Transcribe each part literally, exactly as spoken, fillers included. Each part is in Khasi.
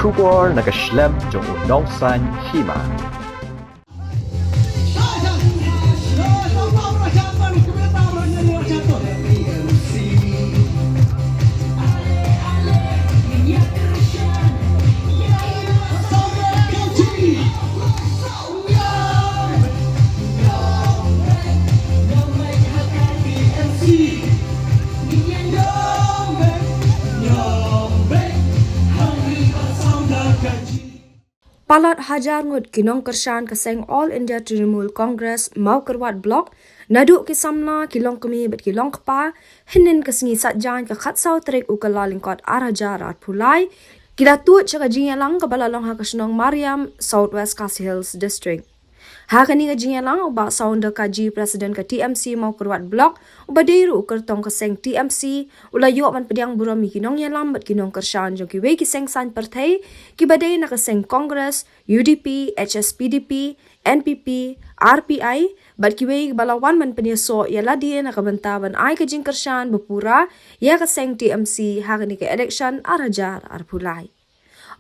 Khubor na ka shlem jong u nongsan hima. Palat hajar ngut ki nongkyrshan ka seng All India Trinamool Congress Mawkyrwat Block, naduh ki samla, ki longkmie bad ki longkpa, hynnin ka sngi Saitjaiñ ka khatsaw tarik u Kyllalyngkot ar hajar arphew lai, ki la tuid sha ka jingïalang kaba la long ha ka shnong Mariam, South West Khasi Hills District. Ha kane ka jingïalang, u Bah Sounder Kaji, President ka T M C Mawkyrwat Block, uba dei ruh u kyrtong ka seng T M C, u la ïoh ban pdiang burom ïa ki nongïalam bad ki nongkyrshan jong kiwei ki seng saiñ pyrthei, kiba dei na ka seng Congress, U D P, H S P D P, N P P, R P I, bad kiwei kiba la wan ban pynïasoh ïa lade na ka bynta ban ai ka jingkyrshan bapura ïa ka seng T M C ha kane ka election ar hajar arphew lai.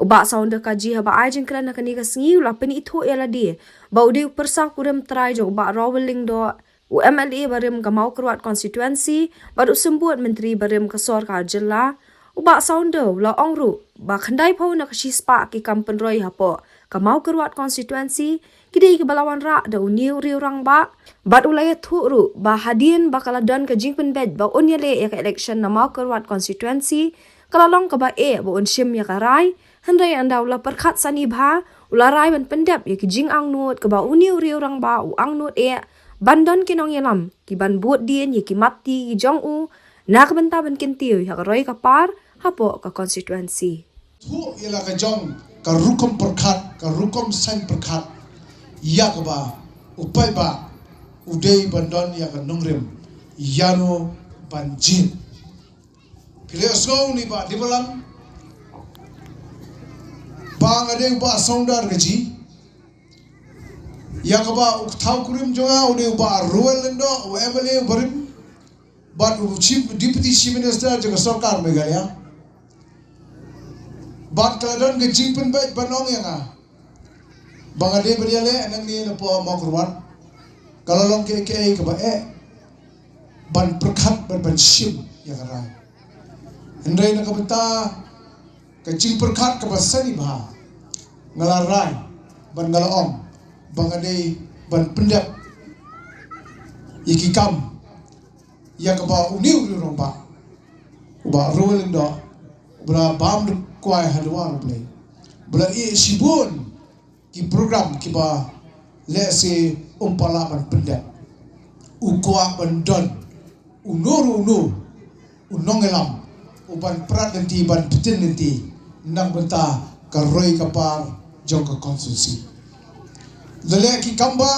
U Bah Sounder Kaji, haba ai jingkren ha kane ka sngi, u la pynithuh ïa lade ba u dei u pyrsa kurim trai jong u Bah Rowell Lyngdoh, u M L A barim ka Mawkyrwat Constituency bad u Symbud Myntri barim ka sorkar jylla. U Bah Sounder u la ong ruh ba khyndaiphew na ka shispah ki kam pynroi hapoh ka Mawkyrwat Constituency ki dei kiba la wanrah da une u riewrangbah, bad u la ïathuh ruh ba hadien ba ka la don ka jingpynbeit ba un ïaleh ïa ka election na Mawkyrwat Constituency, ka la long kaba eh ba un shim ïa ka rai, hynrei ynda u la pyrkhat sani bha, u la rai ban pyndep ïa ki jingangnud kaba une u riewrangbah u angnud eh, ban don ki nongïalam ki ban bud dien ïa ki mat ti ki jong u, na ka bynta ban kyntiew ïa ka roi ka par hapoh ka constituency. Thuh ïa la ka jong ka rukom pyrkhat, ka rukom saiñ pyrkhat, ïa kaba u paidbah u dei ban don ïa ka nongrim ïano ban jied. Phi la sngew ne Bah Dibalang ba nga dei u Bah Sounder Kaji, ïa kaba u kthaw kurim jong nga u dei u Bah Rowell Lyngdoh, u M L A barim bad u Chief, Deputy Chief Minister jong ka sorkar Meghalaya. Bad ka la don ka jingpynbeit ban ong ïa nga ba nga dei ban ïaleh nangne napoh Mawkyrwat. Ka la long kaei kaei kaba eh ban pyrkhat bad ban shim ïa ka rai. Hynrei na ka bynta ka jingpyrkhat kaba sani bha, nga la rai bad nga la ong ba nga dei ban pyndep ïa ki kam ïa kaba une u riewrangbah, u Bah Rowell Lyngdoh, uba la bam duk kwai ha duwar U Blei, uba la ïeh shibun ki program kiba lehse um pat lah ban pyndep. U kwah ban don uno ruh uno u nongïalam u ban prat lynti, ban btin lynti na ka bynta ka roi ka par jong ka constituency. La leh ki kam ba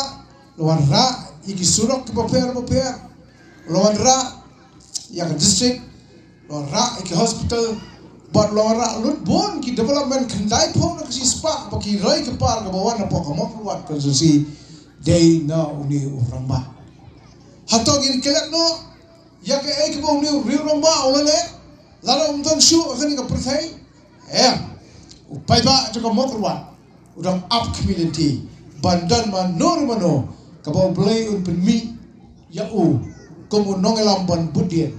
la wanrah ïa ki surok kiba pher ba pher, la wanrah ïa ka district, la wanrah ïa ki hospital, bad la wanrah lut bun ki development. Khyndaiphew na ka shispah ba ki roi ki par kaba wan hapoh ka Mawkyrwat constituency dei na une u rangbah. Hato ngin klet noh ïa kaei kaba une u rangbah u la leh lada um don shuh ha kane ka pyrthei? Em, u paidbah jong ka Mawkyrwat u dang ap khmih lynti ban don mano re mano kaba U Blei un pynmih ïa u kum u nongïalam ban bud dien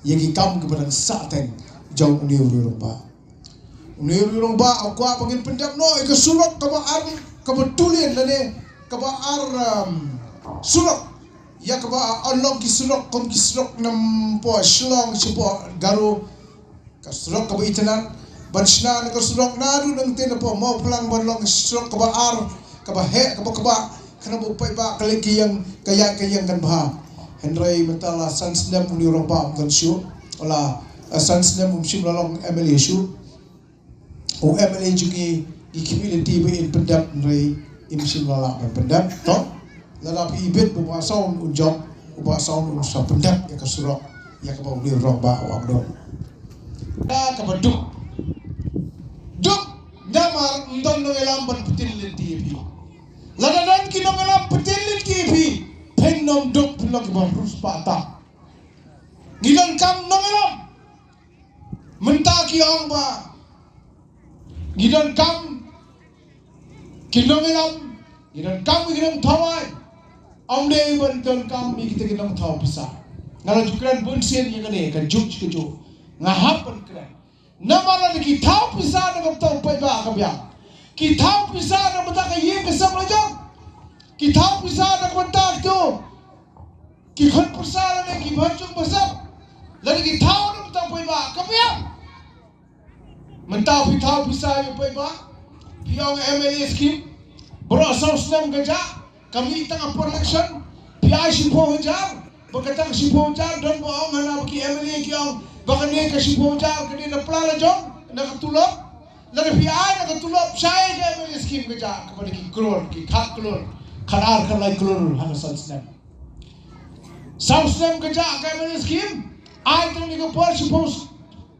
ïa ki kam kiba dang sah teng jong une u rangbah. Une u rangbah u kwah ba ngin pyndep noh ïa ka surok kaba ar, kaba tulin lane kaba ar, um, surok, ïa kaba ar long ki surok kum ki surok napoh Shillong shapoh Garo, ka surok kaba itynnad ban shna na ka surok naduh nangtei napoh Mawphlang ban long surok kaba ar, kaba heh, kaba kaba, khnang ba u paidbah ka leit ka ïeng, ka ïaid ka ïeng kan bha. Hynrei mynta la san snem une u rangbah um don shuh, la, eh, san snem um shym la long M L A shuh. U M L A jong ngi, ngi khmih lynti ba in pyndep, hynrei im shym la lah ban pyndep. To, lada phi ibit ba u Bah Sounder un jop, u Bah Sounder un sa pyndep ïa ka surok ïa kaba une u rangbah u ap dor. Ka kaba duk, duk namar ym don nongïalam ban btin lynti ïa phi. Lada don ki nongïalam btin lynti ïa phi, phin ym duk, phin long kiba riewspah tam. Ngi donkam nongïalam. Mynta ki ong ba Ngi donkam ki nongïalam, ngi donkam ki nongthaw aiñ. Ym dei ban donkam ïa kita ki nongthaw pisa. Nga la ju kren bun sien ïa kane, ka juk ka juk. Nga hap ban kren. Namar lada ki thaw pisa na ka bynta u paidbah ka biang. Ki thaw pisa na ka bynta ka ïing ka sem la jong. Ki thaw pisa na ka bynta kito ki khun pyrsa lane ki bhaljung bhasep. Lada ki thaw na ka bynta u paidbah ka biang. Mynta phi thaw pisa ïa u paidbah, phi ong M L A scheme, baroh saw snem ka jah, ka mih tang ha por election, phi ai shiphew hajar, ba kata ka shiphew hajar don ba ong hana ba ki M L A ki ong ba kane ka shiphew hajar ka dei na pla la jong, na ka tulop, lada phi ai na ka tulop shai ka M L A scheme ka jah, kaba dei ki klur, ki khat klur, khatar khatlai klur ha ka san snem. Saw snem ka jah ka M L A scheme, ai tang ïa ka por shiphew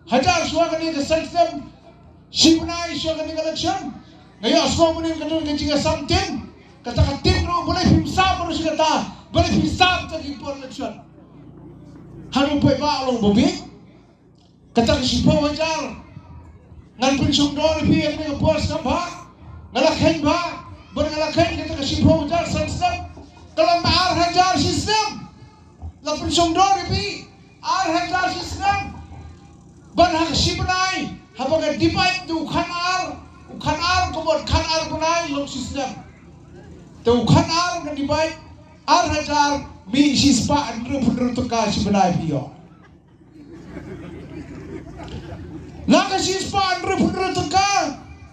hajar shuwa kane ka san snem, shi bnai shuwa kane ka election. Nga ïohsngew mynnin ka don ka jingïasam tin, kata ka tin ruh balei phim sam ruh shi katta, balei phim sam ta ki por election. Haduh paidbah long ba bieit. Kata ka shiphew hajar ngan pynshongdor ïa phi ha kane ka por snem bha. Nga la kheiñ bha, bad nga la kheiñ kata ka shiphew hajar san snem ka long ar hajar shi snem. La pynshongdor ïa phi ar hajar shi snem. Bad ha ka shi bnai, haba nga divide da u khatar, u khatar ka mut khatar bnai long shi snem. Te u khatar nga divide ar hajar, mih shispah hynriewphew hynriew tyngka shi bnai phi ïoh. Na ka shispah hynriewphew hynriew tyngka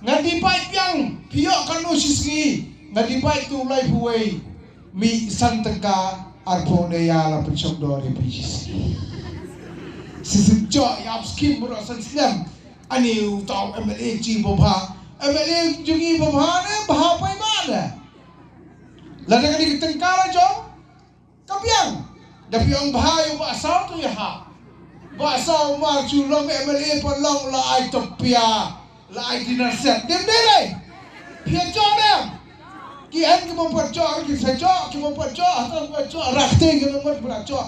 nga divide biang, phi ïoh katno shi sngi, nga divide da u laiphew wei, mih san tyngka arphew ne ïa la pynshongdor ïa phi shi sngi. Shisien jong ïa ap skim baroh san snem. Ani uta u M L A jong ngi babha, M L A jong ngi babha ne bha paidbah ne. Lada ka dei ka tyngka la jong ka biang. Da phi ong bha ïa u Bah Saw to ïa ha. Bah Saw mar shu long M L A pat long la ai topia, la ai dinner set. Dem dei lei. Phi ïa jop dem. Ki en ki bym pat jop ki sa jop, ki bym pat jop, hata ki bym pat jop, rak te ki bym pat jop.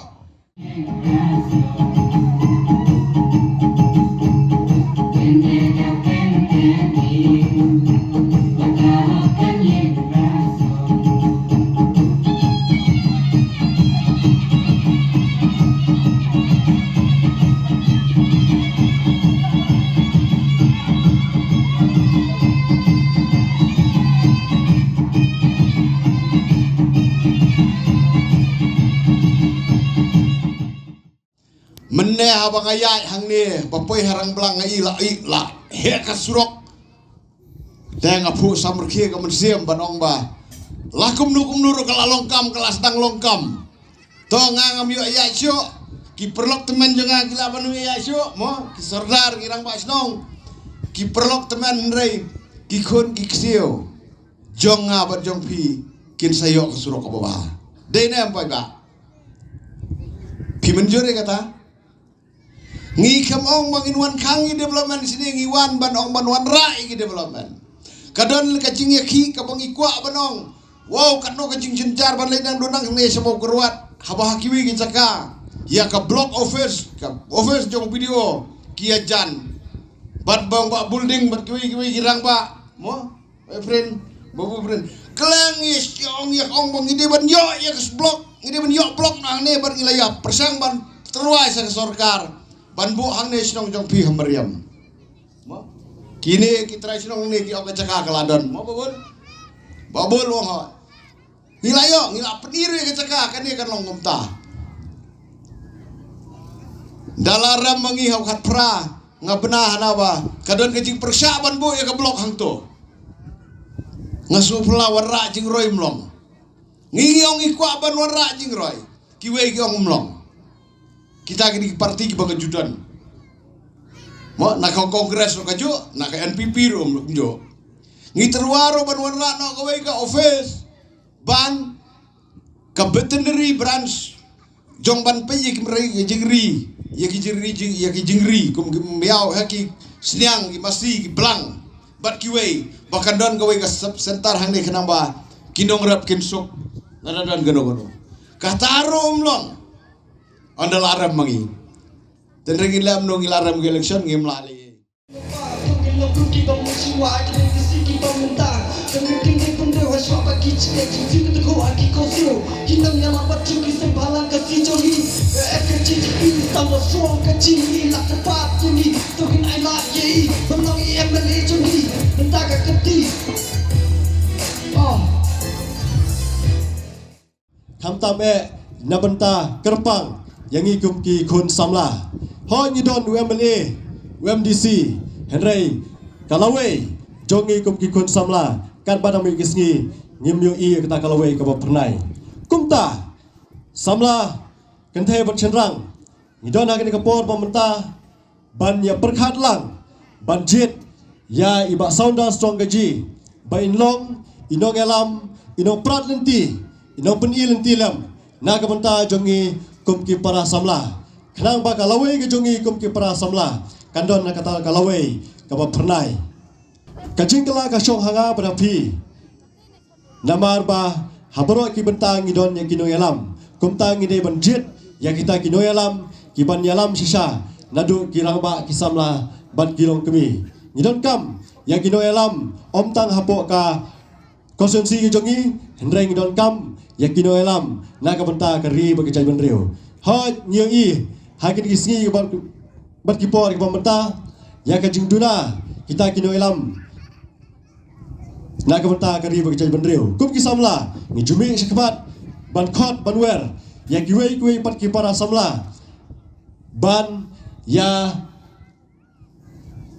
Mynne haba nga ïaid hangne ba poi ha Rangblang nga i la i la heh ka surok. Te nga phuh samrkhie ka mynsiem ban ong ba la kumno kumno ruh ka la long kam, ka la sdang long kam. To nga ngam ïoh ïaid shuh, ki paralok tymmen jong nga ki lah ban ïoh ïaid shuh mo, ki sordar, ki rangbah shnong, ki paralok tymmen, hynrei ki khun ki ksiew jong nga bad jong phi kin sa ïoh ka surok kaba bha. Dei ne em paidbah? Phi mynjur ïa kata? Ngi khlem ong ba ngin wan khang ïa ki development shane, ngi wan ban ong ban wanrah ïa ki development. Ka don ka jingïakhih kaba ngi kwah ban ong, wow, katno ka jingjynjar ban leit nang duna nang ne sha Mawkyrwat. Haba ha kiwei ki jaka ïa ka block office, ka office jong B D O ki ïa jan. Bad bang ba building bad kiwei kiwei ki rangbah mo. Oi friend, babu friend. Khlem ïa ong ïa ong ba ngi dei ban ïoh ïa ka block, ngi dei ban ïoh block na hangne bad ngi la ïap. Pyrshang ban tyrwa sha ka sorkar ban buh hangne shnong jong phi ha Mariam. Mo? Kine ki trai shnong ne ki ong ka jaka ka la don. Mo babul? Babul ong ha. Ngi la ïoh, ngi la pynïar ïa ka jaka, kane kan long kumta. Da la rem ma ngi ha u khatphra, nga bna hana ba ka don ka jingpyrshah ban buh ïa ka block hangto. Nga sngewphylla wanrah jingroi mlong. Ngi ngi ong ngi kwah ban wanrah jingroi. Kiwei ki ong mlong. Kita ki dei ki parti kiba ka ju don. Mo, na ka Congress ruh ka ju, na ka N P P ruh ka ju. Ngi tyrwa ruh ban wanrah noh kawei ka office ban ka veterinary branch jong ban peit ïa ki mrai, ïa ki jingri, ïa ki jingri, jing, ïa ki jingri kum ki miaw ha ki sniang, ki masi, ki blang bad kiwei, ba kan don kawei ka sub center hangne khnang ba ki nongrep kin suk lada don kano kano. Kata ruh um long. Ynda la rem ma ngi. Tynrai ngi lem no ngi la rem ka election ngim lah lei. Ruki bang shuwa ki dei ki si ki bang mynta. Kan ruki dei pun dei wa shuwa ba ki chi dei ki si ki tu ko a ki ko siu. Ki nang ya ma ba chu ki sem ba lang ka si jong hi. Eh, ka chi chi ki sam ba suang ka chi ni la ka pa tu ni. Tu kin ai la ye i. Bang nong i M L A jong hi. Mynta ka ka ti. Oh. Khamtam eh na bynta kyrpang ïa ngi kum ki khun samla. Hooid ngi don u M L A, u M D C, hynrei ka lawei jong ngi kum ki khun samla katba dang mih ki sngi ngim ïohi ïa kata ka lawei kaba phyrnai. Kumta samla kynthei bad shynrang ngi don ha kane ka por ba mynta ban ïa pyrkhat lang ban jied ïa i Bah Saunders Tongkaji ba in long i nongïalam, i nongprat lynti, i nongpyni lynti lem na ka bynta jong ngi kum ki para samla. Khnang ba ka lawei ka jong ngi kum ki para samla kan don na kata ka lawei kaba phyrnai. Ka jingkylla ka shong ha nga bad ha phi. Namar ba ha baroh ki bynta ngi don ïa ki nongïalam. Kumta ngi dei ban jied ïa kita ki nongïalam ki ban ïalam shisha naduh ki rangbah ki samla bad ki longkmie. Ngi donkam ïa ki nongïalam ym tang hapoh ka constituency ki jong ngi, hynrei ngi donkam ïa ki nongïalam na ka bynta ka ri bad ka jaitbynriew. Hooid ngi ïohi ha kine ki sngi bad, bad ki por kiba mynta ïa ka jingduna kita ki nongïalam na ka bynta ka ri bad ka jaitbynriew. Kum ki samla ngi ju mih shakhmat ban khot ban wer ïa kiwei kiwei pat ki para samla ban ïa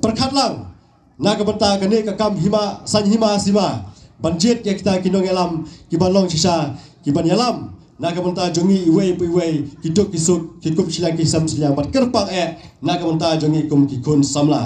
pyrkhat lang na ka bynta kane ka kam hima, saiñ hima sima ban jied ïa kita ki nongïalam ki ban long shisha ki ban ïalam na ka bynta jong ngi iwei pa iwei, ki duk ki suk, ki kup shiliang ki sem shiliang bad kyrpang eh na ka bynta jong ngi kum ki khun samla.